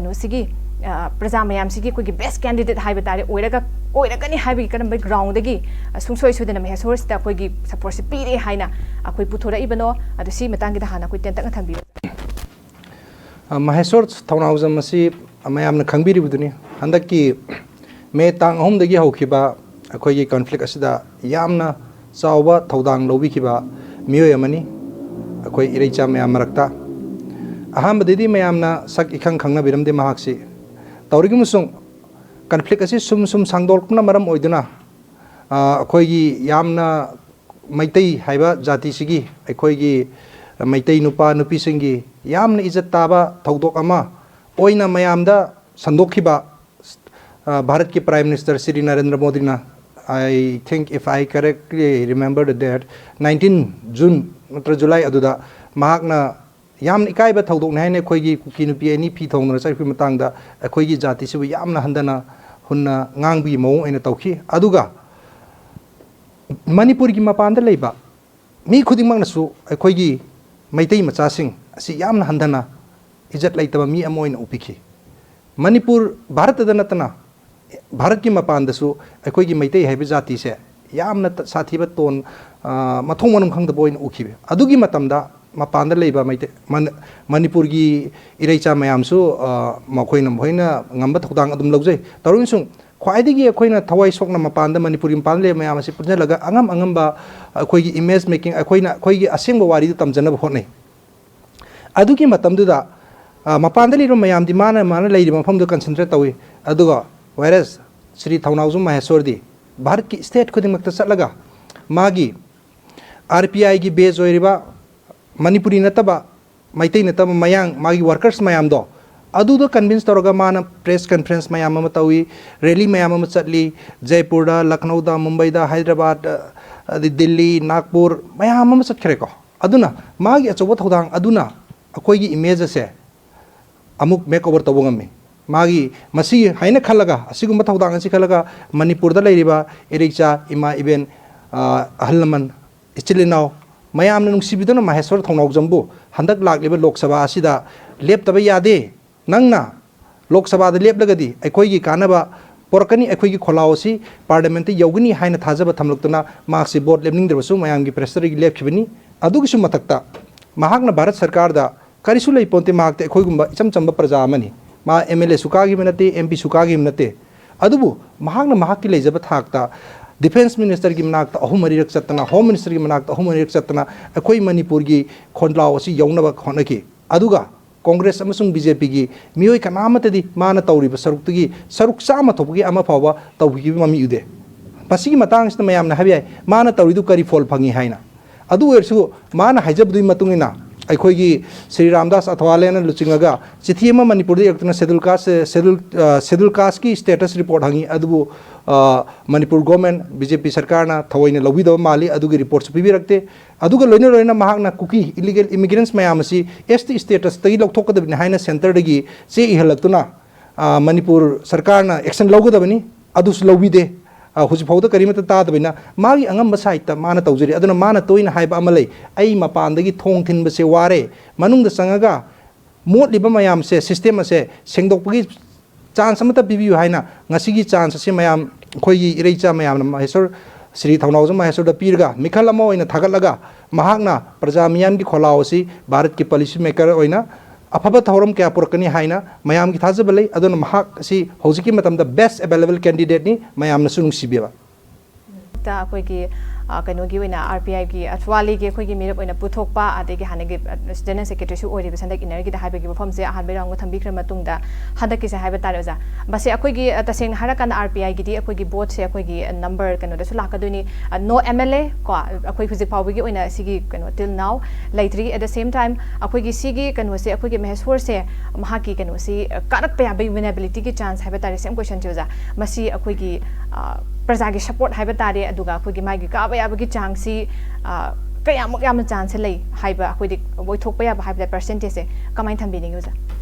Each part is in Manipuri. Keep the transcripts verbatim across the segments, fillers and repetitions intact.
ꯀꯩꯅꯣꯁꯤꯒꯤ, ꯑ, ꯄ꯭ꯔꯖꯥ ꯃꯌꯥꯝꯁꯤꯒꯤ ꯑꯩꯈꯣꯏꯒꯤ best candidate ꯍꯥꯏꯕ ꯇꯥꯔꯦ, ꯑꯣꯏꯔꯒ, ꯑꯣꯏꯔꯒꯅꯤ ꯍꯥꯏꯕꯒꯤ ꯀꯔꯝꯕ groundꯗꯒꯤ, ꯑ, ꯁꯨꯡꯁꯣꯏ ꯁꯣꯏꯗꯅ ꯃꯍꯦꯁꯣꯔꯁꯤꯗ ꯑꯩꯈꯣꯏꯒꯤ supportꯁꯤ ꯄꯤꯔꯦ ꯍꯥꯏꯅ ꯑꯩꯈꯣꯏ ꯄꯨꯊꯣꯔꯛꯏꯕꯅꯣ? ꯑꯗꯨ ꯁꯤ ꯃꯇꯥꯡꯒꯤꯗ ꯍꯥꯟꯅ ꯑꯩꯈꯣꯏ ꯇꯦꯟꯇꯛꯅ ꯊꯝꯕꯤꯌꯨ꯫ ꯑ, ꯃꯍꯦꯁꯣꯔ ꯊꯧꯅꯥꯎꯖꯝ ꯑꯁꯤ ꯃꯌꯥꯝꯅ ꯈꯪꯕꯤꯔꯤꯕꯗꯨꯅꯤ꯫ ꯍꯟꯗꯛꯀꯤ ꯃꯦ ꯇꯥꯡ ꯑꯍꯨꯝꯗꯒꯤ ꯍꯧꯈꯤꯕ ꯑꯩꯈꯣꯏꯒꯤ conflict ꯑꯁꯤꯗ ꯌꯥꯝꯅ ꯆꯥꯎꯕ ꯊꯧꯗꯥꯡ ꯂꯧꯕꯤꯈꯤꯕ ꯃꯤꯑꯣꯏ ꯑꯃꯅꯤ ꯑꯩꯈꯣꯏ ꯏꯔꯩꯆꯥ ꯃꯌꯥꯝ ꯃꯔꯛꯇ꯫ ꯑꯍꯥꯟꯕꯗꯗꯤ ꯃꯌꯥꯝꯅ ꯁꯛ ꯏꯈꯪ ꯈꯪꯅꯕꯤꯔꯝꯗꯦ ꯃꯍꯥꯛꯁꯤ꯫ ꯇꯧꯔꯤꯒꯨꯝꯕꯁꯨꯡ conflict ꯑꯁꯤ ꯁꯨꯝ ꯁꯨꯝ ꯁꯥꯡꯗꯣꯔꯛꯄꯅ ꯃꯔꯝ ꯑꯣꯏꯗꯨꯅ, ꯑ, ꯑꯩꯈꯣꯏꯒꯤ ꯌꯥꯝꯅ ꯃꯩꯇꯩ ꯍꯥꯏꯕ ꯖꯥꯇꯤꯁꯤꯒꯤ, ꯑꯩꯈꯣꯏꯒꯤ ꯃꯩꯇꯩ ꯅꯨꯄꯥ ꯅꯨꯄꯤꯁꯤꯡꯒꯤ ꯌꯥꯝꯅ ꯏꯖꯠ ꯇꯥꯕ ꯊꯧꯗꯣꯛ ꯑꯃ ꯑꯣꯏꯅ ꯃꯌꯥꯝꯗ ꯁꯟꯗꯣꯛꯈꯤꯕ, ꯑ, ꯚꯥꯔꯠꯀꯤ Prime Minister ꯁ꯭ꯔꯤ ꯅꯔꯦꯟꯗ꯭ꯔ ꯃꯣꯗꯤꯅ, I think if I correctly remember the date, nineteen June ꯅꯠꯇ꯭ꯔ July ꯑꯗꯨꯗ ꯃꯍꯥꯛꯅ ꯌꯥꯝꯅ ꯏꯀꯥꯏꯕ ꯊꯧꯗꯣꯛꯅꯤ ꯍꯥꯏꯅ ꯑꯩꯈꯣꯏꯒꯤ ꯀꯨꯀꯤ ꯅꯨꯄꯤ ꯑꯅꯤ ꯐꯤ ꯊꯣꯡꯗꯨꯅ ꯆꯠꯈꯤꯕ ꯃꯇꯥꯡꯗ ꯑꯩꯈꯣꯏꯒꯤ ꯖꯥꯇꯤꯁꯤꯕꯨ ꯌꯥꯝꯅ ꯍꯟꯊꯅ ꯍꯨꯟꯅ ꯉꯥꯡꯕꯒꯤ ꯃꯑꯣꯡ ꯑꯣꯏꯅ ꯇꯧꯈꯤ꯫ ꯑꯗꯨꯒ ꯃꯅꯤꯄꯨꯔꯒꯤ ꯃꯄꯥꯟꯗ ꯂꯩꯕ ꯃꯤ ꯈꯨꯗꯤꯡꯃꯛꯅꯁꯨ ꯑꯩꯈꯣꯏꯒꯤ ꯃꯩꯇꯩ ꯃꯆꯥꯁꯤꯡ ꯑꯁꯤ ꯌꯥꯝꯅ ꯍꯟꯊꯅ ꯏꯖꯠ ꯂꯩꯇꯕ ꯃꯤ ꯑꯃ ꯑꯣꯏꯅ ꯎꯕꯤꯈꯤ꯫ ꯃꯅꯤꯄꯨꯔ, ꯚꯥꯔꯠꯇꯗ ꯅꯠꯇꯅ ꯚꯥꯔꯠꯀꯤ ꯃꯄꯥꯟꯗꯁꯨ ꯑꯩꯈꯣꯏꯒꯤ ꯃꯩꯇꯩ ꯍꯥꯏꯕ ꯖꯥꯇꯤꯁꯦ ꯌꯥꯝꯅ ꯇ-, ꯁꯥꯊꯤꯕ ꯇꯣꯟ, ꯑ, ꯃꯊꯣꯡ ꯃꯔꯝ ꯈꯪꯗꯕ ꯑꯣꯏꯅ ꯎꯈꯤꯕ꯫ ꯑꯗꯨꯒꯤ ꯃꯇꯝꯗ ꯃꯄꯥꯟꯗ ꯂꯩꯕ ꯃꯩꯇꯩ, ꯃꯅ-, ꯃꯅꯤꯄꯨꯔꯒꯤ ꯏꯔꯩꯆꯥ ꯃꯌꯥꯝꯁꯨ, ꯑ, ꯃꯈꯣꯏꯅ, ꯃꯈꯣꯏꯅ ꯉꯝꯕ ꯊꯧꯗꯥꯡ ꯑꯗꯨꯝ ꯂꯧꯖꯩ꯫ ꯇꯧꯔꯤꯕꯁꯨꯡ ꯈ꯭ꯋꯥꯏꯗꯒꯤ ꯑꯩꯈꯣꯏꯅ ꯊꯋꯥꯏ ꯁꯣꯛꯅ ꯃꯄꯥꯟꯗ, ꯃꯅꯤꯄꯨꯔꯒꯤ ꯃꯄꯥꯟꯗ ꯂꯩꯕ ꯃꯌꯥꯝ ꯑꯁꯤ ꯄꯨꯟꯁꯤꯜꯂꯒ ꯑꯉꯝ ꯑꯉꯝꯕ ꯑꯩꯈꯣꯏꯒꯤ image making, ꯑꯩꯈꯣꯏꯅ ꯑꯩꯈꯣꯏꯒꯤ ꯑꯁꯦꯡꯕ ꯋꯥꯔꯤꯗꯨ ꯇꯝꯖꯅꯕ ꯍꯣꯠꯅꯩ꯫ ꯑꯗꯨꯒꯤ ꯃꯇꯝꯗꯨꯗ, ꯑ, ꯃꯄꯥꯟꯗ ꯂꯩꯔꯤꯕ ꯃꯌꯥꯝꯗꯤ ꯃꯥꯅ, ꯃꯥꯅ ꯂꯩꯔꯤꯕ ꯃꯐꯝꯗꯨꯗ concentrate ꯇꯧꯏ꯫ ꯑꯗꯨꯒ whereas ꯁ꯭ꯔꯤ ꯊꯧꯅꯥꯎꯖꯝ ꯃꯍꯦꯁꯣꯔꯗꯤ ꯚꯥꯔꯠꯀꯤ state ꯈꯨꯗꯤꯡꯃꯛꯇ ꯆꯠꯂꯒ ꯃꯥꯒꯤ R P I ꯒꯤ base ꯑꯣꯏꯔꯤꯕ ꯃꯅꯤꯄꯨꯔꯤ ꯅꯠꯇꯕ, ꯃꯩꯇꯩ ꯅꯠꯇꯕ ꯃꯌꯥꯡ, ꯃꯥꯒꯤ workers ꯃꯌꯥꯝꯗꯣ ꯑꯗꯨꯗ convince ꯇꯧꯔꯒ ꯃꯥꯅ press conference ꯃꯌꯥꯝ ꯑꯃ ꯇꯧꯏ, rally ꯃꯌꯥꯝ ꯑꯃ ꯆꯠꯂꯤ, ꯖꯩꯄꯨꯔꯗ, ꯂꯈꯅꯧꯗ, ꯃꯨꯝꯕꯩꯗ, ꯍꯥꯏꯗ꯭ꯔꯕꯥꯗ, ꯑꯗꯩ ꯗꯤꯜꯂꯤ, ꯅꯥꯒꯄꯨꯔ, ꯃꯌꯥꯝ ꯑꯃ ꯆꯠꯈ꯭ꯔꯦꯀꯣ꯫ ꯑꯗꯨꯅ ꯃꯥꯒꯤ ꯑꯆꯧꯕ ꯊꯧꯗꯥꯡ ꯑꯗꯨꯅ ꯑꯩꯈꯣꯏꯒꯤ image ꯑꯁꯦ ꯑꯃꯨꯛ make over ꯇꯧꯕ ꯉꯝꯃꯤ꯫ ꯃꯥꯒꯤ ꯃꯁꯤ ꯍꯥꯏꯅ ꯈꯜꯂꯒ, ꯑꯁꯤꯒꯨꯝꯕ ꯊꯧꯗꯥꯡ ꯑꯁꯤ ꯈꯜꯂꯒ, ꯃꯅꯤꯄꯨꯔꯗ ꯂꯩꯔꯤꯕ ꯏꯔꯩꯆꯥ, ꯏꯃꯥ, ꯏꯕꯦꯟ, ꯑ, ꯑꯍꯜ ꯂꯃꯟ, ꯏꯆꯤꯜ ꯏꯅꯥꯎ ꯃꯌꯥꯝꯅ ꯅꯨꯡꯁꯤꯕꯤꯗꯨꯅ ꯃꯍꯦꯁ꯭ꯋꯔ ꯊꯧꯅꯥꯎꯖꯝꯕꯨ ꯍꯟꯗꯛ ꯂꯥꯛꯂꯤꯕ ꯂꯣꯛ ꯁꯚꯥ ꯑꯁꯤꯗ ꯂꯦꯞꯇꯕ ꯌꯥꯗꯦ, ꯅꯪꯅ ꯂꯣꯛ ꯁꯚꯥꯗ ꯂꯦꯞꯂꯒꯗꯤ ꯑꯩꯈꯣꯏꯒꯤ ꯀꯥꯟꯅꯕ ꯄꯨꯔꯛꯀꯅꯤ, ꯑꯩꯈꯣꯏꯒꯤ ꯈꯣꯜꯂꯥꯎ ꯑꯁꯤ ꯄꯥꯔꯂꯤꯌꯥꯃꯦꯟꯠꯇ ꯌꯧꯒꯅꯤ ꯍꯥꯏꯅ ꯊꯥꯖꯕ ꯊꯝꯂꯛꯇꯨꯅ ꯃꯍꯥꯛꯁꯤ ꯚꯣꯠ ꯂꯦꯞꯅꯤꯡꯗ꯭ꯔꯕꯁꯨ ꯃꯌꯥꯝꯒꯤ ꯄ꯭ꯔꯦꯁꯔꯗꯒꯤ ꯂꯦꯞꯈꯤꯕꯅꯤ꯫ ꯑꯗꯨꯒꯤꯁꯨ ꯃꯊꯛꯇ ꯃꯍꯥꯛꯅ ꯚꯥꯔꯠ ꯁꯔꯀꯥꯔꯗ ꯀꯔꯤꯁꯨ ꯂꯩꯄꯣꯟꯇꯦ, ꯃꯍꯥꯛꯇꯤ ꯑꯩꯈꯣꯏꯒꯨꯝꯕ ꯏꯆꯝ ꯆꯝꯕ ꯄ꯭ꯔꯖꯥ ꯑꯃꯅꯤ꯫ ꯃꯥ ꯑꯦꯝ ꯑꯦꯜ ꯑꯦꯁꯨ ꯀꯥꯈꯤꯕ ꯅꯠꯇꯦ, ꯑꯦꯝ ꯄꯤꯁꯨ ꯀꯥꯈꯤꯕ ꯅꯠꯇꯦ꯫ ꯑꯗꯨꯕꯨ ꯃꯍꯥꯛꯅ ꯃꯍꯥꯛꯀꯤ ꯂꯩꯖꯕ ꯊꯥꯛꯇ ꯗꯤꯐꯦꯟꯁ ꯃꯤꯅꯤꯁꯇꯔꯒꯤ ꯃꯅꯥꯛꯇ ꯑꯍꯨꯝ ꯃꯔꯤꯔꯛ ꯆꯠꯇꯅ, ꯍꯣꯝ ꯃꯤꯅꯤꯁꯇꯔꯒꯤ ꯃꯅꯥꯛꯇ ꯑꯍꯨꯝ ꯃꯔꯤꯔꯛ ꯆꯠꯇꯅ ꯑꯩꯈꯣꯏ ꯃꯅꯤꯄꯨꯔꯒꯤ ꯈꯣꯟꯖꯥꯎ ꯑꯁꯤ ꯌꯧꯅꯕ ꯍꯣꯠꯅꯈꯤ꯫ ꯑꯗꯨꯒ ꯀꯣꯡꯒ꯭ꯔꯦꯁ ꯑꯃꯁꯨꯡ ꯕꯤ ꯖꯦ ꯄꯤꯒꯤ ꯃꯤꯑꯣꯏ ꯀꯅꯥ ꯑꯃꯠꯇꯗꯤ ꯃꯥꯅ ꯇꯧꯔꯤꯕ ꯁꯔꯨꯛꯇꯒꯤ ꯁꯔꯨꯛ ꯆꯥꯝꯃ ꯊꯣꯛꯄꯒꯤ ꯑꯃ ꯐꯥꯎꯕ ꯇꯧꯈꯤꯕ ꯃꯃꯤ ꯎꯗꯦ꯫ ꯃꯁꯤꯒꯤ ꯃꯇꯥꯡꯁꯤꯗ ꯃꯌꯥꯝꯅ ꯍꯥꯏꯕ ꯌꯥꯏ, ꯃꯥꯅ ꯇꯧꯔꯤꯗꯨ ꯀꯔꯤ ꯐꯣꯜ ꯐꯪꯉꯤ ꯍꯥꯏꯅ꯫ ꯑꯗꯨ ꯑꯣꯏꯔꯁꯨ ꯃꯥꯅ ꯍꯥꯏꯖꯕꯗꯨꯒꯤ ꯃꯇꯨꯡ ꯏꯟꯅ ꯑꯩꯈꯣꯏꯒꯤ ꯁ꯭ꯔꯤ ꯔꯥꯝꯗꯥꯁ ꯑꯊꯋꯥꯂꯦꯅ ꯂꯨꯆꯤꯡꯉꯒ ꯆꯤꯊꯤ ꯑꯃ ꯃꯅꯤꯄꯨꯔꯗ ꯏꯔꯛꯇꯨꯅ ꯁꯦꯗꯨꯜ ꯀꯥꯁ, ꯁꯦꯗꯨꯜ, ꯑ, ꯁꯦꯗꯨꯜ ꯀꯥꯁꯀꯤ ꯁ꯭ꯇꯦꯇꯁ ꯔꯤꯄꯣꯔꯠ ꯍꯪꯉꯤ꯫ ꯑꯗꯨꯕꯨ, ꯑ, Manipur government, B J P ꯁꯔꯀꯥꯔꯅ ꯊꯑꯣꯏꯅ ꯂꯧꯕꯤꯗꯕ ꯃꯥꯜꯂꯤ꯫ ꯑꯗꯨꯒꯤ ꯔꯤꯄꯣꯔꯠꯁꯨ ꯄꯤꯕꯤꯔꯛꯇꯦ꯫ ꯑꯗꯨꯒ ꯂꯣꯏꯅ ꯂꯣꯏꯅꯅ ꯃꯍꯥꯛꯅ ꯀꯨꯀꯤ ꯏꯂꯤꯒꯦꯜ ꯏꯃꯤꯒ꯭ꯔꯦꯟꯠꯁ ꯃꯌꯥꯝ ꯑꯁꯤ ꯑꯦꯁ ꯇꯤ ꯁ꯭ꯇꯦꯇꯁꯇꯒꯤ ꯂꯧꯊꯣꯛꯀꯗꯕꯅꯤ ꯍꯥꯏꯅ ꯁꯦꯟꯇꯔꯗꯒꯤ ꯆꯦ ꯏꯍꯜꯂꯛꯇꯨꯅ, ꯑ, ꯃꯅꯤꯄꯨꯔ ꯁꯔꯀꯥꯔꯅ ꯑꯦꯛꯁꯟ ꯂꯧꯒꯗꯕꯅꯤ꯫ ꯑꯗꯨꯁꯨ ꯂꯧꯕꯤꯗꯦ꯫ ꯑ, ꯍꯧꯖꯤꯛ ꯐꯥꯎꯗ ꯀꯔꯤꯃꯠꯇ ꯇꯥꯗꯕꯅꯤꯅ ꯃꯥꯒꯤ ꯑꯉꯝꯕ ꯁꯥꯏꯠꯇ ꯃꯥꯅ ꯇꯧꯖꯔꯤ꯫ ꯑꯗꯨꯅ ꯃꯥꯅ ꯇꯣꯏꯅ ꯍꯥꯏꯕ ꯑꯃ ꯂꯩ, "ꯑꯩ ꯃꯄꯥꯟꯗꯒꯤ ꯊꯣꯡ ꯊꯤꯟꯕꯁꯦ ꯋꯥꯔꯦ, ꯃꯅꯨꯡꯗ ꯆꯪꯉꯒ ꯃꯣꯠꯂꯤꯕ ꯃꯌꯥꯝꯁꯦ, ꯁꯤꯁꯇꯦꯝ ꯑꯁꯦ ꯁꯦꯡꯗꯣꯛꯄꯒꯤ ꯆꯥꯟꯁ ꯑꯃꯠꯇ ꯄꯤꯕꯤꯌꯨ" ꯍꯥꯏꯅ ꯉꯁꯤꯒꯤ ꯆꯥꯟꯁ ꯑꯁꯤ ꯃꯌꯥꯝ, ꯑꯩꯈꯣꯏꯒꯤ ꯏꯔꯩꯆꯥ ꯃꯌꯥꯝꯅ ꯃꯍꯦꯁꯣꯔ, ꯁ꯭ꯔꯤ ꯊꯧꯅꯥꯎꯖꯝ ꯃꯍꯦꯁꯣꯔꯗ ꯄꯤꯔꯒ, ꯃꯤꯈꯜ ꯑꯃ ꯑꯣꯏꯅ ꯊꯥꯒꯠꯂꯒ, ꯃꯍꯥꯛꯅ ꯄ꯭ꯔꯖꯥ ꯃꯤꯌꯥꯝꯒꯤ ꯈꯣꯜꯂꯥꯎ ꯑꯁꯤ ꯚꯥꯔꯠꯀꯤ ꯄꯣꯂꯤꯁꯤ ꯃꯦꯀꯔ ꯑꯣꯏꯅ ꯑꯐꯕ ꯊꯧꯔꯝ ꯀꯌꯥ ꯄꯨꯔꯛꯀꯅꯤ ꯍꯥꯏꯅ ꯃꯌꯥꯝꯒꯤ ꯊꯥꯖꯕ ꯂꯩ꯫ ꯑꯗꯨꯅ ꯃꯍꯥꯛ ꯑꯁꯤ ꯍꯧꯖꯤꯛꯀꯤ ꯃꯇꯝꯗ ꯕꯦꯁ ꯑꯦꯕꯥꯏꯂꯦꯕꯜ ꯀꯦꯟꯗꯤꯗꯦꯠꯅꯤ, ꯃꯌꯥꯝꯅꯁꯨ ꯅꯨꯡꯁꯤꯕꯤꯕ꯫ ꯇ ꯑꯩꯈꯣꯏꯒꯤ, ꯑ, ꯀꯩꯅꯣꯒꯤ ꯑꯣꯏꯅ, ꯑꯥꯔ ꯄꯤ ꯑꯥꯏꯒꯤ ꯑꯊ꯭ꯋꯥꯂꯤꯒꯤ ꯑꯩꯈꯣꯏꯒꯤ ꯃꯤꯔꯦꯞ ꯑꯣꯏꯅ ꯄꯨꯊꯣꯛꯄ, ꯑꯗꯒꯤ ꯍꯥꯟꯅꯒꯤ, ꯑ, ꯖꯦꯅꯔꯦꯜ ꯁꯦꯀ꯭ꯔꯦꯇꯔꯤꯁꯨ ꯑꯣꯏꯔꯤꯕ ꯍꯟꯗꯛ ꯏꯟꯅꯔꯒꯤꯗ ꯍꯥꯏꯕꯒꯤ ꯋꯥꯐꯝꯁꯦ ꯑꯍꯥꯟꯕ ꯔꯥꯎꯟꯒ ꯊꯝꯕꯤꯈ꯭ꯔ ꯃꯇꯨꯡꯗ, ꯍꯟꯗꯛꯀꯤꯁꯦ ꯍꯥꯏꯕ ꯇꯥꯔꯦ, ꯑꯣꯖꯥ꯫ ꯃꯁꯤ ꯑꯩꯈꯣꯏꯒꯤ, ꯑ, ꯇꯁꯦꯡꯅ ꯍꯥꯏꯔꯀꯥꯟꯗ ꯑꯥꯔ ꯄꯤ ꯑꯥꯏꯒꯤꯗꯤ ꯑꯩꯈꯣꯏꯒꯤ ꯚꯣꯠꯁꯦ ꯑꯩꯈꯣꯏꯒꯤ, ꯑ, ꯅꯝꯕꯔ ꯀꯩꯅꯣꯗꯁꯨ ꯂꯥꯛꯀꯗꯣꯏꯅꯤ, ꯑ, no M L A ꯀꯣ, ꯑꯩꯈꯣꯏ ꯍꯧꯖꯤꯛ ꯐꯥꯎꯕꯒꯤ ꯑꯣꯏꯅ ꯁꯤꯒꯤ ꯀꯩꯅꯣ till now ꯂꯩꯇ꯭ꯔꯤ꯫ At the same time, ꯑꯩꯈꯣꯏꯒꯤ ꯁꯤꯒꯤ ꯀꯩꯅꯣꯁꯦ, ꯑꯩꯈꯣꯏꯒꯤ ꯃꯍꯦꯁꯣꯔꯁꯦ ꯃꯍꯥꯛꯀꯤ ꯀꯩꯅꯣꯁꯤ, ꯑ, ꯀꯥꯔꯛꯄ ꯌꯥꯕꯒꯤ ꯋꯤꯅꯦꯕꯤꯂꯤꯇꯤꯒꯤ ꯆꯥꯟꯁ ꯍꯥꯏꯕ ꯇꯥꯔꯦ, ꯁꯦꯝ ꯀꯣꯏꯁꯟꯁꯦ ꯑꯣꯖꯥ꯫ ꯃꯁꯤ ꯑꯩꯈꯣꯏꯒꯤ, ꯑ, ꯄ꯭ꯔꯖꯥꯒꯤ ꯁꯄꯣꯔꯠ ꯍꯥꯏꯕ ꯇꯥꯔꯦ, ꯑꯗꯨꯒ ꯑꯩꯈꯣꯏꯒꯤ ꯃꯥꯒꯤ ꯀꯥꯕ ꯌꯥꯕꯒꯤ ꯆꯥꯡꯁꯤ, ꯑ, ꯀꯌꯥꯃꯨꯛ ꯌꯥꯝꯅ ꯆꯥꯟꯁꯁꯦ ꯂꯩ ꯍꯥꯏꯕ, ꯑꯩꯈꯣꯏꯗꯤ ꯑꯣꯏꯊꯣꯛꯄ ꯌꯥꯕ ꯍꯥꯏꯕꯗ ꯄꯔꯁꯦꯟꯇꯦꯖꯁꯦ ꯀꯃꯥꯏꯅ ꯊꯝꯕꯤꯅꯤꯡꯉꯤ ꯑꯣꯖꯥ?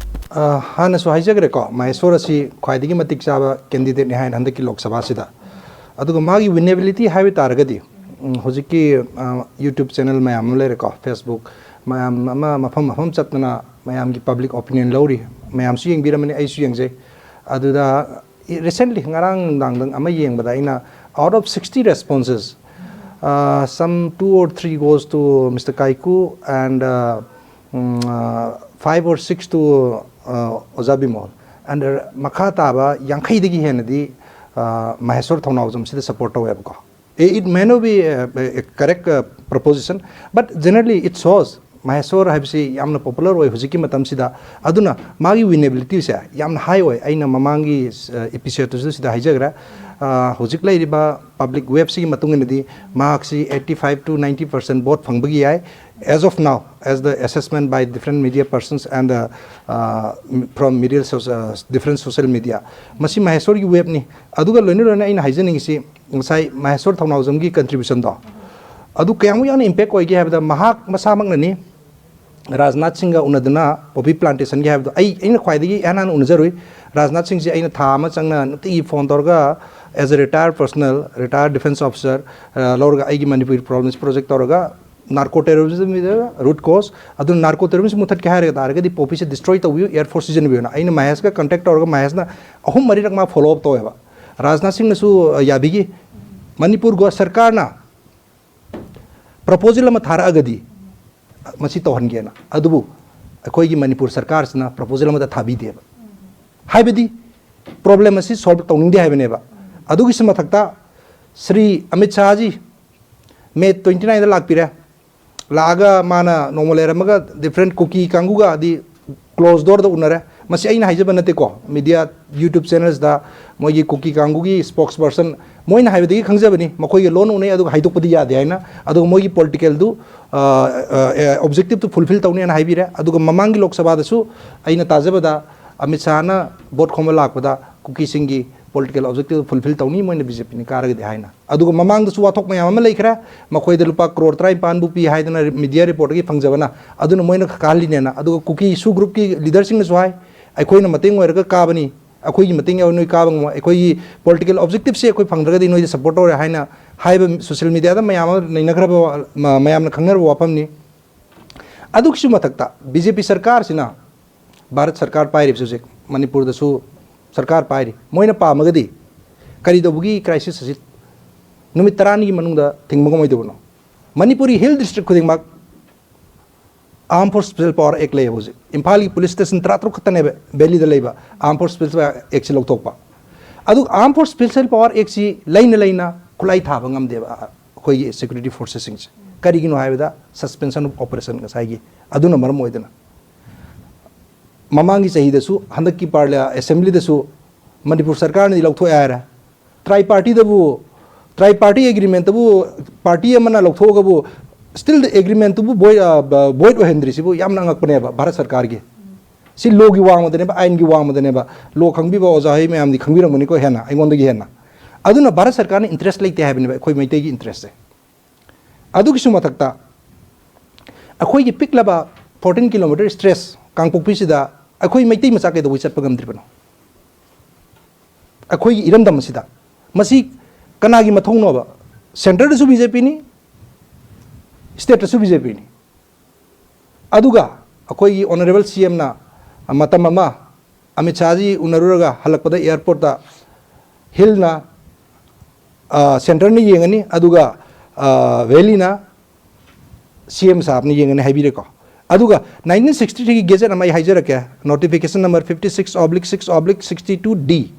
ꯑ, ꯍꯥꯟꯅꯁꯨ ꯍꯥꯏꯖꯈ꯭ꯔꯦꯀꯣ, ꯃꯍꯦꯁꯣꯔ ꯑꯁꯤ ꯈ꯭ꯋꯥꯏꯗꯒꯤ ꯃꯇꯤꯛ ꯆꯥꯕ ꯀꯦꯟꯗꯤꯗꯦꯠꯅꯤ ꯍꯥꯏꯅ ꯍꯟꯗꯛꯀꯤ ꯂꯣꯛ ꯁꯚꯥꯁꯤꯗ꯫ ꯑꯗꯨꯒ ꯃꯥꯒꯤ ꯋꯤꯅꯦꯕꯤꯂꯤꯇꯤ ꯍꯥꯏꯕ ꯇꯥꯔꯒꯗꯤ, ꯎꯝ, ꯍꯧꯖꯤꯛꯀꯤ, ꯑ, YouTube ꯆꯦꯅꯦꯜ ꯃꯌꯥꯝ ꯑꯃ ꯂꯩꯔꯦꯀꯣ, Facebook ꯃꯌꯥꯝ ꯑꯃ ꯃꯐꯝ ꯃꯐꯝ ꯆꯠꯇꯅ ꯃꯌꯥꯝꯒꯤ ꯄꯕ꯭ꯂꯤꯛ ꯑꯣꯄꯤꯅꯤꯌꯟ ꯂꯧꯔꯤ꯫ ꯃꯌꯥꯝꯁꯨ ꯌꯦꯡꯕꯤꯔꯝꯃꯅꯤ, ꯑꯩꯁꯨ ꯌꯦꯡꯖꯩ꯫ ꯑꯗꯨꯗ recently ꯉꯔꯥꯡ ꯅꯨꯡꯗꯥꯡꯗꯪ ꯑꯃ ꯌꯦꯡꯕꯗ ꯑꯩꯅ, out of sixty responses, uh, some two or three goes to Mister Kaiku and, uh, mm, uh, five or six to, uh, ꯑꯣꯖꯥ ꯕꯤꯃꯣꯜ꯫ And, uh, ꯃꯈꯥ ꯇꯥꯕ ꯌꯥꯡꯈꯩꯗꯒꯤ ꯍꯦꯟꯅꯗꯤ, uh, ꯃꯍꯦꯁꯣꯔ ꯊꯧꯅꯥꯎꯖꯝꯁꯤꯗ support ꯇꯧꯋꯦꯕꯀꯣ꯫ It may not be a, a correct, uh, proposition, but generally it shows ꯃꯍꯦꯁꯣꯔ ꯍꯥꯏꯕꯁꯤ ꯌꯥꯝꯅ popular ꯑꯣꯏ ꯍꯧꯖꯤꯛꯀꯤ ꯃꯇꯝꯁꯤꯗ꯫ ꯑꯗꯨꯅ ꯃꯥꯒꯤ winnabilityꯁꯦ ꯌꯥꯝꯅ high ꯑꯣꯏ꯫ ꯑꯩꯅ ꯃꯃꯥꯡꯒꯤ, uh, episodeꯇꯁꯨ ꯁꯤꯗ ꯍꯥꯏꯖꯈ꯭ꯔꯦ꯫ Uh, ꯍꯧꯖꯤꯛ ꯂꯩꯔꯤꯕ public waveꯁꯤꯒꯤ ꯃꯇꯨꯡ ꯏꯟꯅꯗꯤ ꯃꯍꯥꯛꯁꯤ eighty five to ninety percent vote ꯐꯪꯕꯒꯤ ꯌꯥꯏ, as of now, as the assessment by different media persons and, uh, uh, from media soc-, uh, different social media꯫ ꯃꯁꯤ ꯃꯍꯦꯁꯣꯔꯒꯤ waveꯅꯤ꯫ ꯑꯗꯨꯒ ꯂꯣꯏꯅ ꯂꯣꯏꯅ ꯑꯩꯅ ꯍꯥꯏꯖꯅꯤꯡꯉꯤꯁꯤ, ꯉꯁꯥꯏ ꯃꯍꯦꯁꯣꯔ ꯊꯧꯅꯥꯎꯖꯝꯒꯤ contributionꯗꯣ, ꯑꯗꯨ ꯀꯌꯥꯃꯨꯛ ꯌꯥꯝꯅ impact ꯑꯣꯏꯒꯦ ꯍꯥꯏꯕꯗ, ꯃꯍꯥꯛ ꯃꯁꯥꯃꯛꯅꯅꯤ ꯔꯥꯖꯅꯥꯊ ꯁꯤꯡꯒ ꯎꯅꯗꯨꯅ poppy plantationꯒꯤ ꯍꯥꯏꯕꯗꯣ ꯑꯩ, ꯑꯩꯅ ꯈ꯭ꯋꯥꯏꯗꯒꯤ ꯏꯍꯥꯟ ꯍꯥꯟꯅ ꯎꯅꯖꯔꯨꯏ꯫ ꯔꯥꯖꯅꯥꯊ ꯁꯤꯡꯁꯦ ꯑꯩꯅ ꯊꯥ ꯑꯃ ꯆꯪꯅ ꯅꯨꯡꯇꯤꯒꯤ phone ꯇꯧꯔꯒ, as a retired personnel, retired defence officer, ꯑ, ꯂꯧꯔꯒ ꯑꯩꯒꯤ Manipur problems project ꯇꯧꯔꯒ narco terrorismꯒꯤꯗ root cause, ꯑꯗꯨꯅ narco terrorism ꯃꯨꯊꯠꯀꯦ ꯍꯥꯏꯔꯒ ꯇꯥꯔꯒꯗꯤ poppyꯁꯦ destroy ꯇꯧꯕꯤꯌꯨ, air force ꯁꯤꯖꯤꯟꯅꯕꯤꯌꯨꯅ ꯑꯩꯅ ꯃꯍꯦꯁꯀ contact ꯇꯧꯔꯒ ꯃꯍꯦꯁꯅ ꯑꯍꯨꯝ ꯃꯔꯤꯔꯛ ꯃꯥ follow up ꯇꯧꯋꯦꯕ꯫ ꯔꯥꯖꯅꯥꯊ ꯁꯤꯡꯅꯁꯨ, ꯑ, ꯌꯥꯕꯤꯈꯤ꯫ ꯃꯅꯤꯄꯨꯔ ꯒꯣ-, ꯁꯔꯀꯥꯔꯅ proposal ꯑꯃ ꯊꯥꯔꯛꯑꯒꯗꯤ ꯃꯁꯤ ꯇꯧꯍꯟꯒꯦꯅ꯫ ꯑꯗꯨꯕꯨ ꯑꯩꯈꯣꯏꯒꯤ ꯃꯅꯤꯄꯨꯔ ꯁꯔꯀꯥꯔꯁꯤꯅ proposal ꯑꯃꯠꯇ ꯊꯥꯕꯤꯗꯦꯕ꯫ ꯍꯥꯏꯕꯗꯤ problem ꯑꯁꯤ solve ꯇꯧꯅꯤꯡꯗꯦ ꯍꯥꯏꯕꯅꯦꯕ꯫ ꯑꯗꯨꯒꯤꯁꯨ ꯃꯊꯛꯇ ꯁ꯭ꯔꯤ ꯑꯃꯤꯠ ꯁꯥꯍꯖꯤ May twenty nineꯗ ꯂꯥꯛꯄꯤꯔꯦ꯫ ꯂꯥꯛꯑꯒ ꯃꯥꯅ ꯅꯣꯡꯃ ꯂꯩꯔꯝꯃꯒ different ꯀꯨꯀꯤ ꯀꯥꯡꯕꯨꯒ ꯑꯗꯤ close doorꯗ ꯎꯅꯔꯦ꯫ ꯃꯁꯤ ꯑꯩꯅ ꯍꯥꯏꯖꯕ ꯅꯠꯇꯦꯀꯣ, media, YouTube channelsꯇ ꯃꯣꯏꯒꯤ ꯀꯨꯀꯤ ꯀꯥꯡꯕꯨꯒꯤ spokesperson ꯃꯣꯏꯅ ꯍꯥꯏꯕꯗꯒꯤ ꯈꯪꯖꯕꯅꯤ, ꯃꯈꯣꯏꯒ ꯂꯣꯟ ꯎꯅꯩ ꯑꯗꯨꯒ ꯍꯥꯏꯗꯣꯛꯄꯗꯤ ꯌꯥꯗꯦ ꯍꯥꯏꯅ꯫ ꯑꯗꯨꯒ ꯃꯣꯏꯒꯤ politicalꯗꯨ, ꯑ, ꯑ, objectiveꯇꯨ fulfil ꯇꯧꯅꯤ ꯍꯥꯏꯅ ꯍꯥꯏꯕꯤꯔꯦ꯫ ꯑꯗꯨꯒ ꯃꯃꯥꯡꯒꯤ ꯂꯣꯛ ꯁꯚꯥꯗꯁꯨ ꯑꯩꯅ ꯇꯥꯖꯕꯗ ꯑꯃꯤꯠ ꯁꯥꯍꯅ vote ꯈꯣꯝꯕ ꯂꯥꯛꯄꯗ ꯀꯨꯀꯤꯁꯤꯡꯒꯤ political objective fulfil ꯇꯧꯅꯤ, ꯃꯣꯏꯅ BJPꯅ ꯀꯥꯔꯒꯗꯤ ꯍꯥꯏꯅ꯫ ꯑꯗꯨꯒ ꯃꯃꯥꯡꯗꯁꯨ ꯋꯥꯊꯣꯛ ꯃꯌꯥꯝ ꯑꯃ ꯂꯩꯈ꯭ꯔꯦ, ꯃꯈꯣꯏꯗ ꯂꯨꯄꯥ ꯀ꯭ꯔꯣꯔ ꯇꯔꯥꯅꯤꯄꯥꯟꯕꯨ ꯄꯤ ꯍꯥꯏꯗꯅ media reportꯇꯒꯤ ꯐꯪꯖꯕꯅ, ꯑꯗꯨꯅ ꯃꯣꯏꯅ ꯀꯥꯍꯜꯂꯤꯅꯦꯅ꯫ ꯑꯗꯨꯒ ꯀꯨꯀꯤ SoO groupꯀꯤ leaderꯁꯤꯡꯅꯁꯨ ꯍꯥꯏ, ꯑꯩꯈꯣꯏꯅ ꯃꯇꯦꯡ ꯑꯣꯏꯔꯒ ꯀꯥꯕꯅꯤ, ꯑꯩꯈꯣꯏꯒꯤ ꯃꯇꯦꯡ ꯌꯥꯎꯔ ꯅꯣꯏ ꯀꯥꯕ ꯉꯝꯃꯣꯏ, ꯑꯩꯈꯣꯏꯒꯤ political objectiveꯁꯦ ꯑꯩꯈꯣꯏ ꯐꯪꯗ꯭ꯔꯒꯗꯤ ꯅꯣꯏꯗ support ꯇꯧꯔꯦ ꯍꯥꯏꯅ ꯍꯥꯏꯕ social mediaꯗ ꯃꯌꯥꯝ ꯑꯃ ꯅꯩꯅꯈ꯭ꯔꯕ, ꯃ-, ꯃꯌꯥꯝꯅ ꯈꯪꯅꯔꯕ ꯋꯥꯐꯝꯅꯤ꯫ ꯑꯗꯨꯒꯤꯁꯨ ꯃꯊꯛꯇ BJP ꯁꯔꯀꯥꯔꯁꯤꯅ ꯚꯥꯔꯠ ꯁꯔꯀꯥꯔ ꯄꯥꯏꯔꯤꯕꯁꯤ ꯍꯧꯖꯤꯛ ꯃꯅꯤꯄꯨꯔꯗꯁꯨ ꯁꯔꯀꯥꯔ ꯄꯥꯏꯔꯤ꯫ ꯃꯣꯏꯅ ꯄꯥꯝꯃꯒꯗꯤ ꯀꯔꯤ ꯇꯧꯕꯒꯤ crisis ꯑꯁꯤ ꯅꯨꯃꯤꯠ ꯇꯔꯥꯅꯤꯒꯤ ꯃꯅꯨꯡꯗ ꯊꯤꯡꯕ ꯉꯝꯃꯣꯏꯗꯕꯅꯣ? ꯃꯅꯤꯄꯨꯔꯤ Hill District ꯈꯨꯗꯤꯡꯃꯛ Armed Force Special Power Act ꯂꯩꯌꯦꯕ ꯍꯧꯖꯤꯛ꯫ ꯏꯝꯐꯥꯜꯒꯤ police station ꯇꯔꯥꯇꯔꯨꯛ ꯈꯛꯇꯅꯦꯕ Valleyꯗ ꯂꯩꯕ Armed Force Special Act ꯁꯤ ꯂꯧꯊꯣꯛꯄ꯫ ꯑꯗꯨ Armed Force Special Power Act ꯁꯤ ꯂꯩꯅ ꯂꯩꯅ ꯈꯨꯠꯂꯥꯏ ꯊꯥꯕ ꯉꯝꯗꯦꯕ ꯑꯩꯈꯣꯏꯒꯤ security forcesꯁꯤꯡꯁꯦ꯫ ꯀꯔꯤꯒꯤꯅꯣ ꯍꯥꯏꯕꯗ suspension of operation ꯉꯁꯥꯏꯒꯤ ꯑꯗꯨꯅ ꯃꯔꯝ ꯑꯣꯏꯗꯅ꯫ ꯃꯃꯥꯡꯒꯤ ꯆꯍꯤꯗꯁꯨ, ꯍꯟꯗꯛꯀꯤ ꯄꯥꯔꯂ-, assemblyꯗꯁꯨ ꯃꯅꯤꯄꯨꯔ ꯁꯔꯀꯥꯔꯅꯗꯤ ꯂꯧꯊꯣꯛꯑꯦ ꯍꯥꯏꯔꯦ꯫ Tripartyꯗꯕꯨ, triparty agreementꯇꯕꯨ party ꯑꯃꯅ ꯂꯧꯊꯣꯛꯑꯒꯕꯨ still the agreementꯇꯨꯕꯨ void, ꯑ, ꯕ-, void ꯑꯣꯏꯍꯟꯗ꯭ꯔꯤꯁꯤꯕꯨ ꯌꯥꯝꯅ ꯑꯉꯛꯄꯅꯦꯕ ꯚꯥꯔꯠ ꯁꯔꯀꯥꯔꯒꯤ꯫ ꯁꯤ lawꯒꯤ ꯋꯥꯡꯃꯗꯅꯦꯕ, ꯑꯥꯏꯟꯒꯤ ꯋꯥꯡꯃꯗꯅꯦꯕ꯫ Law ꯈꯪꯕꯤꯕ ꯑꯣꯖꯥ ꯍꯣꯏ ꯃꯌꯥꯝꯗꯤ ꯈꯪꯕꯤꯔꯝꯒꯅꯤꯀꯣ ꯍꯦꯟꯅ, ꯑꯩꯉꯣꯟꯗꯒꯤ ꯍꯦꯟꯅ꯫ ꯑꯗꯨꯅ ꯚꯥꯔꯠ ꯁꯔꯀꯥꯔꯅ interest ꯂꯩꯇꯦ ꯍꯥꯏꯕꯅꯦꯕ ꯑꯩꯈꯣꯏ ꯃꯩꯇꯩꯒꯤ interestꯁꯦ꯫ ꯑꯗꯨꯒꯤꯁꯨ ꯃꯊꯛꯇ ꯑꯩꯈꯣꯏꯒꯤ ꯄꯤꯛꯂꯕ fourteen kilometre stretch ꯀꯥꯡꯄꯣꯛꯄꯤꯁꯤꯗ ꯑꯩꯈꯣꯏ ꯃꯩꯇꯩ ꯃꯆꯥ ꯀꯩꯗꯧꯕꯩ ꯆꯠꯄ ꯉꯝꯗ꯭ꯔꯤꯕꯅꯣ? ꯑꯩꯈꯣꯏꯒꯤ ꯏꯔꯝꯗꯝ ꯑꯁꯤꯗ꯫ ꯃꯁꯤ ꯀꯅꯥꯒꯤ ꯃꯊꯧꯅꯣꯕ? Centreꯗꯁꯨ BJPꯅꯤ, stateꯇꯁꯨ BJPꯅꯤ꯫ ꯑꯗꯨꯒ ꯑꯩꯈꯣꯏꯒꯤ honourable CMꯅ ꯃꯇꯝ ꯑꯃ ꯑꯃꯤꯠ ꯁꯥꯍꯖꯤ ꯎꯅꯔꯨꯔꯒ ꯍꯜꯂꯛꯄꯗ airportꯇ Hillꯅ, ꯑ, Centreꯅ ꯌꯦꯡꯉꯅꯤ, ꯑꯗꯨꯒ, ꯑ, Valleyꯅ CM ꯁꯥꯍꯕꯅ ꯌꯦꯡꯉꯅꯤ ꯍꯥꯏꯕꯤꯔꯦꯀꯣ꯫ ꯑꯗꯨꯒ nineteen sixty threeꯒꯤ gazette ꯑꯃ ꯑꯩ ꯍꯥꯏꯖꯔꯛꯀꯦ, notification number fifty six oblique six oblique sixty two D,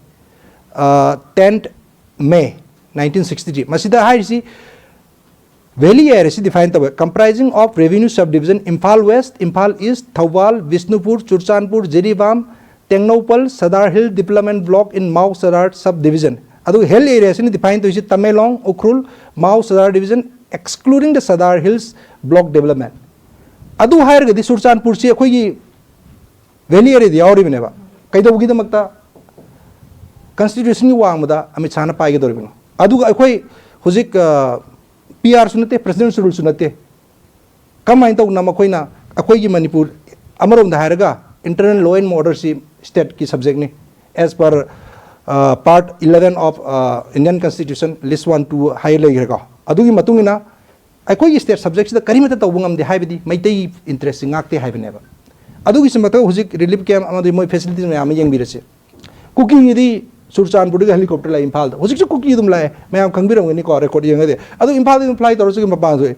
ꯑ, tenth May nineteen sixty three꯫ ꯃꯁꯤꯗ ꯍꯥꯏꯔꯤꯁꯤ Valley area ꯁꯤ define ꯇꯧꯋꯦ, comprising of revenue subdivision Imphal West, Imphal East, Thoubal, Bishnupur, Churachandpur, Jiribam, Tengnoupal, Sadar Hill Development Block in Mao Sadar Subdivision꯫ ꯑꯗꯨꯒ Hill area ꯁꯤꯅ define ꯇꯧꯔꯤꯁꯤ Tamenglong, Ukhrul, Mao Sadar Division, excluding the Sadar Hills Block Development꯫ ꯑꯗꯨ ꯍꯥꯏꯔꯒꯗꯤ ꯆꯨꯔꯆꯥꯟꯄꯨꯔꯁꯤ ꯑꯩꯈꯣꯏꯒꯤ Valley areaꯗ ꯌꯥꯎꯔꯤꯕꯅꯦꯕ꯫ ꯀꯩꯗꯧꯕꯒꯤꯗꯃꯛꯇ constitutionꯒꯤ ꯋꯥꯡꯃꯗ ꯑꯃꯤꯠ ꯁꯥꯍꯅ ꯄꯥꯏꯒꯗꯧꯔꯤꯕꯅꯣ? ꯑꯗꯨꯒ ꯑꯩꯈꯣꯏ ꯍꯧꯖꯤꯛ, ꯑ, PRꯁꯨ ꯅꯠꯇꯦ, president's ruleꯁꯨ ꯅꯠꯇꯦ꯫ ꯀꯃꯥꯏꯅ ꯇꯧꯗꯅ ꯃꯈꯣꯏꯅ ꯑꯩꯈꯣꯏꯒꯤ ꯃꯅꯤꯄꯨꯔ, ꯑꯃꯔꯣꯝꯗ ꯍꯥꯏꯔꯒ internal law and orderꯁꯤ stateꯀꯤ subjectꯅꯤ, as per, ꯑ, part eleven of, ꯑ, Indian Constitution, list one, two ꯍꯥꯏ ꯂꯩꯈ꯭ꯔꯦꯀꯣ꯫ ꯑꯗꯨꯒꯤ ꯃꯇꯨꯡ ꯏꯟꯅ ꯑꯩꯈꯣꯏꯒꯤ state subjectꯁꯤꯗ ꯀꯔꯤꯃꯠꯇ ꯇꯧꯕ ꯉꯝꯗꯦ ꯍꯥꯏꯕꯗꯤ ꯃꯩꯇꯩꯒꯤ interestꯁꯤ ꯉꯥꯛꯇꯦ ꯍꯥꯏꯕꯅꯦꯕ꯫ ꯑꯗꯨꯒꯤꯁꯨ ꯃꯊꯛ ꯍꯧꯖꯤꯛ relief camp ꯑꯃꯗꯤ ꯃꯣꯏ facilities ꯃꯌꯥꯝ ꯑꯃ ꯌꯦꯡꯕꯤꯔꯁꯤ꯫ ꯀꯨꯀꯤꯒꯤꯗꯤ ꯆꯨꯔꯆꯥꯟꯄꯨꯔꯗꯒꯤ helicopter ꯂꯥꯛꯏ ꯏꯝꯐꯥꯜꯗ꯫ ꯍꯧꯖꯤꯛꯁꯨ ꯀꯨꯀꯤ ꯑꯗꯨꯝ ꯂꯥꯛꯑꯦ, ꯃꯌꯥꯝ ꯈꯪꯕꯤꯔꯝꯒꯅꯤꯀꯣ, record ꯌꯦꯡꯉꯗꯤ꯫ ꯑꯗꯨ ꯏꯝꯐꯥꯜꯗꯒꯤ ꯑꯗꯨꯝ fly ꯇꯧꯔꯁꯨ ꯃꯄꯥꯟ ꯊꯣꯛꯑꯦ꯫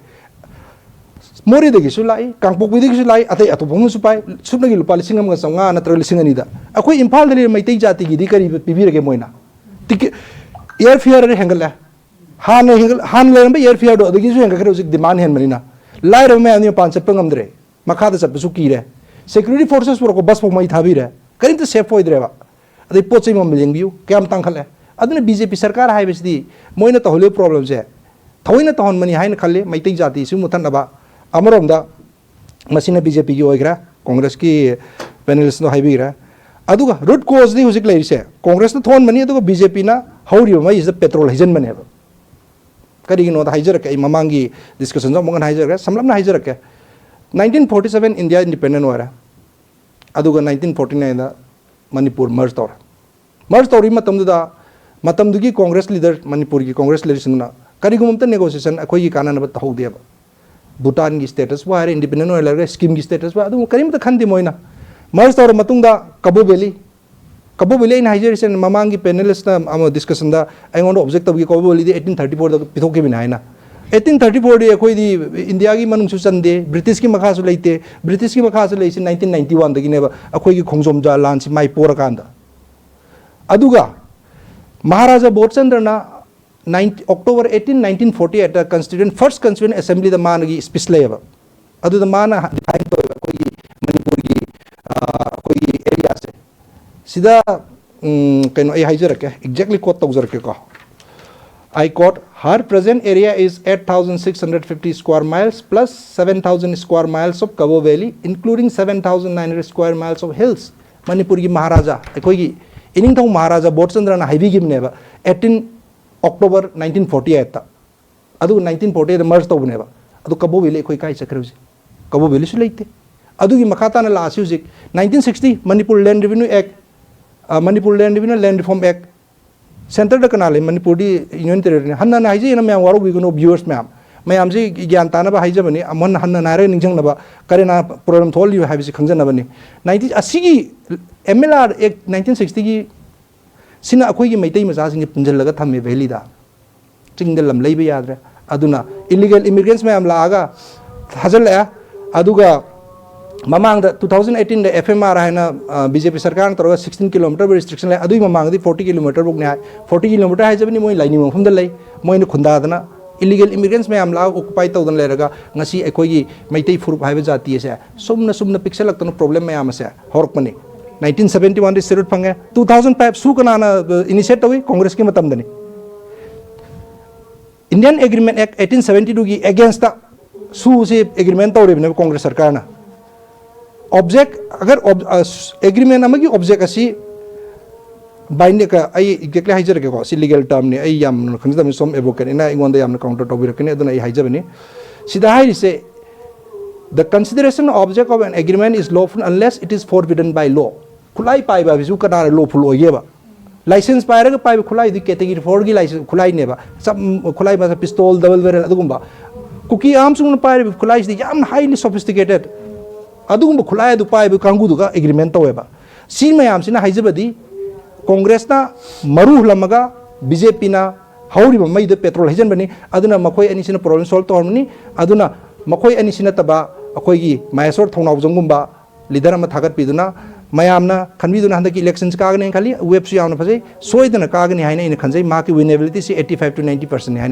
ꯃꯣꯔꯦꯗꯒꯤꯁꯨ ꯂꯥꯛꯏ, ꯀꯥꯡꯄꯣꯛꯄꯤꯗꯒꯤꯁꯨ ꯂꯥꯛꯏ, ꯑꯇꯩ ꯑꯇꯣꯞꯄ ꯑꯃꯁꯨ ꯄꯥꯏ, ꯁꯨꯞꯅꯒꯤ ꯂꯨꯄꯥ ꯂꯤꯁꯤꯡ ꯑꯃꯒ ꯆꯥꯝꯃꯉꯥ ꯅꯠꯇ꯭ꯔꯒ ꯂꯤꯁꯤꯡ ꯑꯅꯤꯗ꯫ ꯑꯩꯈꯣꯏ ꯏꯝꯐꯥꯜꯗ ꯂꯩꯔꯤꯕ ꯃꯩꯇꯩ ꯖꯥꯇꯤꯒꯤꯗꯤ ꯀꯔꯤ ꯄꯤꯕꯤꯔꯒꯦ ꯃꯣꯏꯅ? Ticket, air fare ꯍꯦꯟꯒꯠꯂꯦ꯫ ꯍꯥꯟꯅ ꯍꯦꯟꯒꯠ-, ꯍꯥꯟꯅ ꯂꯩꯔꯝꯕ air fareꯗꯣ ꯑꯗꯨꯒꯤꯁꯨ ꯍꯦꯟꯒꯠꯈ꯭ꯔꯦ ꯍꯧꯖꯤꯛ demand ꯍꯦꯟꯕꯅꯤꯅ꯫ ꯂꯥꯏꯔꯕ ꯃꯌꯥꯝꯗꯤ ꯃꯄꯥꯟ ꯆꯠꯄ ꯉꯝꯗ꯭ꯔꯦ, ꯃꯈꯥꯗ ꯆꯠꯄꯁꯨ ꯀꯤꯔꯦ꯫ Security forces ꯄꯨꯔꯛꯄ bus ꯐꯥꯎ ꯃꯩ ꯊꯥꯕꯤꯔꯦ, ꯀꯔꯤꯝꯇ safe ꯑꯣꯏꯗ꯭ꯔꯦꯕ꯫ ꯑꯗꯩ ꯄꯣꯠ ꯆꯩ ꯃꯃꯜ ꯌꯦꯡꯕꯤꯌꯨ ꯀꯌꯥꯝ ꯇꯥꯡꯈꯠꯂꯦ꯫ ꯑꯗꯨꯅ BJP ꯁꯔꯀꯥꯔ ꯍꯥꯏꯕꯁꯤꯗꯤ ꯃꯣꯏꯅ ꯇꯧꯍꯜꯂꯤꯕ problemꯁꯦ ꯊꯑꯣꯏꯅ ꯇꯧꯍꯟꯕꯅꯤ ꯍꯥꯏꯅ ꯈꯜꯂꯤ, ꯃꯩꯇꯩ ꯖꯥꯇꯤꯁꯨ ꯃꯨꯊꯠꯅꯕ꯫ ꯑꯃꯔꯣꯝꯗ ꯃꯁꯤꯅ BJPꯒꯤ ꯑꯣꯏꯈ꯭ꯔꯦ, Congressꯀꯤ panelistꯅ ꯍꯥꯏꯕꯤꯈ꯭ꯔꯦ꯫ ꯑꯗꯨꯒ root causeꯗꯤ ꯍꯧꯖꯤꯛ ꯂꯩꯔꯤꯁꯦ, Congressꯅ ꯊꯣꯛꯍꯟꯕꯅꯤ, ꯑꯗꯨꯒ BJPꯅ ꯍꯧꯔꯤꯕ ꯃꯩꯁꯤꯗ petrol ꯍꯩꯖꯤꯟꯕꯅꯦꯕ꯫ ꯀꯔꯤꯒꯤꯅꯣꯗ ꯍꯥꯏꯖꯔꯛꯀꯦ, ꯑꯩ ꯃꯃꯥꯡꯒꯤ discussionꯗ ꯑꯃꯨꯛ ꯍꯟꯅ ꯍꯥꯏꯖꯔꯛꯀꯦ, ꯁꯝꯂꯞꯅ ꯍꯥꯏꯖꯔꯛꯀꯦ꯫ Nineteen forty seven India independent ꯑꯣꯏꯔꯦ, ꯑꯗꯨꯒ nineteen forty nineꯗ ꯃꯅꯤꯄꯨꯔ merge ꯇꯧꯔꯦ꯫ Merge ꯇꯧꯔꯤꯕ ꯃꯇꯝꯗꯨꯗ ꯃꯇꯝꯗꯨꯒꯤ Congress leader, ꯃꯅꯤꯄꯨꯔꯒꯤ Congress leaderꯁꯤꯡꯅ ꯀꯔꯤꯒꯨꯝꯕ ꯑꯝꯇ negotiation ꯑꯩꯈꯣꯏꯒꯤ ꯀꯥꯟꯅꯅꯕ ꯇꯧꯍꯧꯗꯦꯕ꯫ ꯚꯨꯇꯥꯟꯒꯤ statusꯄꯨ ꯍꯥꯏꯔꯦ, independent ꯑꯣꯏꯔ ꯂꯩꯔꯒ, schemeꯒꯤ statusꯄꯨ ꯍꯥꯏꯔꯦ, ꯑꯗꯨꯒꯨꯝꯕ ꯀꯔꯤꯝꯇ ꯈꯟꯗꯦ ꯃꯣꯏꯅ꯫ Merge ꯇꯧꯔ ꯃꯇꯨꯡꯗ ꯀꯕꯣ valley, ꯀꯕꯣ valley ꯑꯩꯅ ꯍꯥꯏꯖꯔꯤꯁꯦ, ꯃꯃꯥꯡꯒꯤ panelistꯅ ꯑꯃ discussionꯗ ꯑꯩꯉꯣꯟꯗ object ꯇꯧꯈꯤ, ꯀꯕꯣ valleyꯗꯤ eighteen thirty fourꯗ ꯄꯤꯊꯣꯛꯈꯤꯕꯅꯤ ꯍꯥꯏꯅ꯫ Eighteen thirty fourꯗꯤ ꯑꯩꯈꯣꯏꯗꯤ Indiaꯒꯤ ꯃꯅꯨꯡꯁꯨ ꯆꯟꯗꯦ, Britishꯀꯤ ꯃꯈꯥꯁꯨ ꯂꯩꯇꯦ, Britishꯀꯤ ꯃꯈꯥꯁꯨ ꯂꯩꯁꯤ nineteen ninety oneꯗꯒꯤꯅꯦꯕ, ꯑꯩꯈꯣꯏꯒꯤ ꯈꯣꯡꯖꯣꯝ ꯖ-, ꯂꯥꯟꯁꯤ ꯃꯥꯏ ꯄꯣꯔꯀꯥꯟꯗ꯫ ꯑꯗꯨꯒ Maharaja ꯕꯣꯙꯆꯟꯗ꯭ꯔꯅ nine, October eighteen nineteen forty eightꯇ Constituent, first Constituent Assemblyꯗ ꯃꯥꯅꯒꯤ speech ꯂꯩꯌꯦꯕ꯫ ꯑꯗꯨꯗ ꯃꯥꯅ define ꯇꯧꯋꯦꯕ ꯑꯩꯈꯣꯏꯒꯤ ꯃꯅꯤꯄꯨꯔꯒꯤ, ꯑ, ꯑꯩꯈꯣꯏꯒꯤ areaꯁꯦ꯫ ꯁꯤꯗ, ꯎꯝ, ꯀꯩꯅꯣ ꯑꯩ ꯍꯥꯏꯖꯔꯛꯀꯦ, exactly quote ꯇꯧꯖꯔꯛꯀꯦꯀꯣ꯫ I quote, "Her present area is eight thousand six hundred fifty square miles plus seven thousand square miles of Kabo Valley, including seven thousand nine hundred square miles of hills." ꯃꯅꯤꯄꯨꯔꯒꯤ ꯃꯍꯥꯔꯥꯖꯥ, ꯑꯩꯈꯣꯏꯒꯤ ꯏꯅꯤꯡꯊꯧ Maharaja ꯕꯣꯙꯆꯟꯗ꯭ꯔꯅ ꯍꯥꯏꯕꯤꯈꯤꯕꯅꯦꯕ, eighteen October nineteen forty eightꯇ꯫ ꯑꯗꯨꯒ nineteen forty eightꯇ merge ꯇꯧꯕꯅꯦꯕ꯫ ꯑꯗꯨ ꯀꯕꯣ valley ꯑꯩꯈꯣꯏ ꯀꯥꯏ ꯆꯠꯈ꯭ꯔꯦ ꯍꯧꯖꯤꯛ? ꯀꯕꯣ valleyꯁꯨ ꯂꯩꯇꯦ꯫ ꯑꯗꯨꯒꯤ ꯃꯈꯥ ꯇꯥꯅ ꯂꯥꯛꯑꯁꯤ ꯍꯧꯖꯤꯛ nineteen sixty Manipur Land Revenue Act, ꯑ, Manipur Land Revenue Land Reform Act꯫ Centreꯗ ꯀꯅꯥ ꯂꯩ? ꯃꯅꯤꯄꯨꯔꯗꯤ Union Territoryꯅꯤ꯫ ꯍꯟꯅ ꯍꯟꯅ ꯍꯥꯏꯖꯩꯅ ꯃꯌꯥꯝ ꯋꯥꯔꯧꯕꯤꯒꯅꯨ, viewers ꯃꯌꯥꯝ꯫ ꯃꯌꯥꯝꯁꯤ ꯒ꯭ꯌꯥꯟ ꯇꯥꯅꯕ ꯍꯥꯏꯖꯕꯅꯤ, ꯑꯃꯨꯛ ꯍꯟꯅ ꯍꯟꯅ ꯍꯥꯏꯔꯒ ꯅꯤꯡꯁꯤꯡꯅꯕ, ꯀꯔꯦꯅꯥ ꯄ꯭ꯔꯣꯕ꯭ꯂꯦꯝ ꯊꯣꯛꯍꯜꯂꯤꯕ ꯍꯥꯏꯕꯁꯤ ꯈꯪꯖꯅꯕꯅꯤ꯫ ꯅꯥꯏꯟꯇꯤ ꯑꯁꯤꯒꯤ ꯑꯦꯝ ꯑꯦꯜ ꯑꯥꯔ ꯑꯦꯛ ꯅꯥꯏꯟꯇꯤꯟ ꯁꯤꯛꯁꯇꯤꯒꯤ ꯁꯤꯅ ꯑꯩꯈꯣꯏꯒꯤ ꯃꯩꯇꯩ ꯃꯆꯥꯁꯤꯡꯁꯦ ꯄꯨꯟꯁꯤꯜꯂꯒ ꯊꯝꯃꯦ ꯚꯦꯂꯤꯗ꯫ ꯆꯤꯡꯗ ꯂꯝ ꯂꯩꯕ ꯌꯥꯗ꯭ꯔꯦ꯫ ꯑꯗꯨꯅ ꯏꯂꯤꯒꯦꯜ ꯏꯃꯤꯒ꯭ꯔꯦꯟꯁ ꯃꯌꯥꯝ ꯂꯥꯛꯑꯒ ꯊꯥꯖꯤꯜꯂꯛꯑꯦ꯫ ꯑꯗꯨꯒ ꯃꯃꯥꯡꯗ ꯇꯨ ꯊꯥꯎꯖꯟ ꯑꯩꯠꯇꯤꯟꯗ ꯑꯦꯐ ꯑꯦꯝ ꯑꯥꯔ ꯍꯥꯏꯅ ꯕꯤ ꯖꯦ ꯄꯤ ꯁꯔꯀꯥꯔꯅ ꯇꯧꯔꯒ ꯁꯤꯛꯁꯇꯤꯟ ꯀꯤꯂꯣꯃꯤꯇꯔ ꯔꯤꯁꯇ꯭ꯔꯤꯛꯁꯟ ꯂꯩ꯫ ꯑꯗꯨꯒꯤ ꯃꯃꯥꯡꯗꯗꯤ ꯐꯣꯔꯇꯤ ꯀꯤꯂꯣꯃꯤꯇꯔꯐꯧꯅꯤ ꯍꯥꯏ꯫ ꯐꯣꯔꯇꯤ ꯀꯤꯂꯣꯃꯤꯇꯔ ꯍꯥꯏꯖꯕꯅꯤ, ꯃꯣꯏ ꯂꯥꯏꯅꯤꯡꯕ ꯃꯐꯝꯗ ꯂꯩ, ꯃꯣꯏꯅ ꯈꯨꯟꯗꯥꯗꯅ ꯏꯂꯤꯒꯦꯜ ꯏꯃꯤꯒ꯭ꯔꯦꯟꯁ ꯃꯌꯥꯝ ꯂꯥꯛꯑꯒ ꯑꯣꯀꯨꯄꯥꯏ ꯇꯧꯗꯅ ꯂꯩꯔꯒ ꯉꯁꯤ ꯑꯩꯈꯣꯏꯒꯤ ꯃꯩꯇꯩ ꯐꯨꯔꯨꯞ ꯍꯥꯏꯕ ꯖꯥꯇꯤ ꯑꯁꯦ ꯁꯨꯝꯅ ꯁꯨꯝꯅ ꯄꯤꯛꯁꯜꯂꯛꯇꯅ ꯄ꯭ꯔꯣꯕ꯭ꯂꯦꯝ ꯃꯌꯥꯝ ꯑꯁꯦ ꯍꯧꯔꯛꯄꯅꯤ꯫ ꯅꯥꯏꯟꯇꯤꯟ ꯁꯕꯦꯟꯇꯤ ꯋꯥꯟꯗ ꯁꯤꯔꯨꯠ ꯐꯪꯉꯦ꯫ ꯇꯨ ꯊꯥꯎꯖꯟ ꯐꯥꯏꯚ ꯁꯨ ꯀꯅꯥꯅ ꯏꯅꯤꯁꯤꯌꯦꯠ ꯇꯧꯏ? ꯀꯣꯡꯒ꯭ꯔꯦꯁꯀꯤ ꯃꯇꯝꯗꯅꯤ꯫ ꯏꯟꯗꯤꯌꯟ ꯑꯦꯒ꯭ꯔꯤꯃꯦꯟ ꯑꯦꯛ ꯑꯩꯠꯇꯤꯟ ꯁꯕꯦꯟꯇꯤ ꯇꯨꯒꯤ ꯑꯦꯒꯦꯟꯁꯇ ꯁꯨꯁꯤ ꯑꯦꯒ꯭ꯔꯤꯃꯦꯟ ꯇꯧꯔꯤꯕꯅꯦꯕ ꯀꯣꯡꯒ꯭ꯔꯦꯁ ꯁꯔꯀꯥꯔꯅ꯫ ꯑꯣꯕꯖꯦꯛ ꯑꯒꯔ ꯑꯦꯒ꯭ꯔꯤꯃꯦꯟ ꯑꯃꯒꯤ ꯑꯣꯕꯖꯦꯛ ꯑꯁꯤ ꯕꯥꯏꯟꯗꯤꯡ, ꯑꯩ ꯑꯦꯛꯖꯦꯛꯂꯤ ꯍꯥꯏꯖꯔꯒꯦꯀꯣ, ꯁꯤ ꯂꯤꯒꯦꯜ ꯇꯔꯝꯅꯤ, ꯑꯩ ꯌꯥꯝꯅ ꯈꯪꯖꯗꯕꯅꯤ, ꯁꯣꯝ ꯑꯦꯗꯚꯣꯀꯦꯠꯅꯤꯅ ꯑꯩꯉꯣꯟꯗ ꯌꯥꯝꯅ ꯀꯥꯎꯟꯇꯔ ꯇꯧꯕꯤꯔꯛꯀꯅꯤ, ꯑꯗꯨꯅ ꯑꯩ ꯍꯥꯏꯖꯕꯅꯤ꯫ ꯁꯤꯗ ꯍꯥꯏꯔꯤꯁꯦ, "The consideration object of an agreement is lawful unless it is forbidden by law." ꯈꯨꯠꯂꯥꯏ ꯄꯥꯏꯕ ꯍꯥꯏꯕꯁꯤꯕꯨ ꯀꯅꯥꯅ ꯂꯣꯐꯨꯜ ꯑꯣꯏꯒꯦꯕ? ꯂꯥꯏꯁꯦꯟꯁ ꯄꯥꯏꯔꯒ ꯄꯥꯏꯕ ꯈꯨꯠꯂꯥꯏꯗꯤ ꯀꯦꯇꯦꯒꯣꯔꯤ ꯐꯣꯔꯒꯤ ꯂꯥꯏꯁꯦꯟꯁ ꯈꯨꯠꯂꯥꯏꯅꯦꯕ꯫ ꯆꯞ, ꯈꯨꯠꯂꯥꯏ ꯃꯥꯁꯦ ꯄꯤꯁꯇꯣꯜ, ꯗꯕꯜ ꯕꯦꯔꯦꯜ ꯑꯗꯨꯒꯨꯝꯕ꯫ ꯀꯨꯀꯤ ꯑꯥꯔꯝꯁꯀꯨꯝꯅ ꯄꯥꯏꯔꯤꯕ ꯈꯨꯠꯂꯥꯏꯁꯤꯗꯤ ꯌꯥꯝꯅ ꯍꯥꯏꯂꯤ ꯁꯣꯐꯤꯁꯇꯤꯀꯦꯇꯦꯠ꯫ ꯑꯗꯨꯒꯨꯝꯕ ꯈꯨꯠꯂꯥꯏ ꯑꯗꯨ ꯄꯥꯏꯕ ꯀꯥꯡꯕꯨꯗꯨꯒ ꯑꯦꯒ꯭ꯔꯤꯃꯦꯟ ꯇꯧꯋꯦꯕ꯫ ꯁꯤ ꯃꯌꯥꯝꯁꯤꯅ ꯍꯥꯏꯖꯕꯗꯤ ꯀꯣꯡꯒ꯭ꯔꯦꯁꯅ ꯃꯔꯨ ꯍꯨꯜꯂꯝꯃꯒ ꯕꯤ ꯖꯦ ꯄꯤꯅ ꯍꯧꯔꯤꯕ ꯃꯩꯗ ꯄꯦꯇ꯭ꯔꯣꯜ ꯍꯩꯖꯤꯟꯕꯅꯤ꯫ ꯑꯗꯨꯅ ꯃꯈꯣꯏ ꯑꯅꯤꯁꯤꯅ ꯄ꯭ꯔꯣꯕ꯭ꯂꯦꯝ ꯁꯣꯜꯕ ꯇꯧꯔꯝꯃꯅꯤ꯫ ꯑꯗꯨꯅ ꯃꯈꯣꯏ ꯑꯅꯤꯁꯤ ꯅꯠꯇꯕ ꯑꯩꯈꯣꯏꯒꯤ ꯃꯍꯦꯁꯣꯔ ꯊꯧꯅꯥꯎꯖꯝꯒꯨꯝꯕ ꯂꯤꯗꯔ ꯑꯃ ꯊꯥꯒꯠꯄꯤꯗꯨꯅ ꯃꯌꯥꯝꯅ ꯈꯟꯕꯤꯗꯨꯅ ꯍꯟꯗꯛꯀꯤ ꯏꯂꯦꯛꯁꯟꯁꯤ ꯀꯥꯒꯅꯤ ꯈꯜꯂꯤ꯫ ꯋꯦꯕꯁꯨ ꯌꯥꯝꯅ ꯐꯖꯩ꯫ ꯁꯣꯏꯗꯅ ꯀꯥꯒꯅꯤ ꯍꯥꯏꯅ ꯑꯩꯅ ꯈꯟꯖꯩ꯫ ꯃꯍꯥꯛꯀꯤ ꯋꯤꯅꯦꯕꯤꯂꯤꯇꯤꯁꯤ eighty five to ninety percent ꯅꯤ ꯍꯥꯏꯅ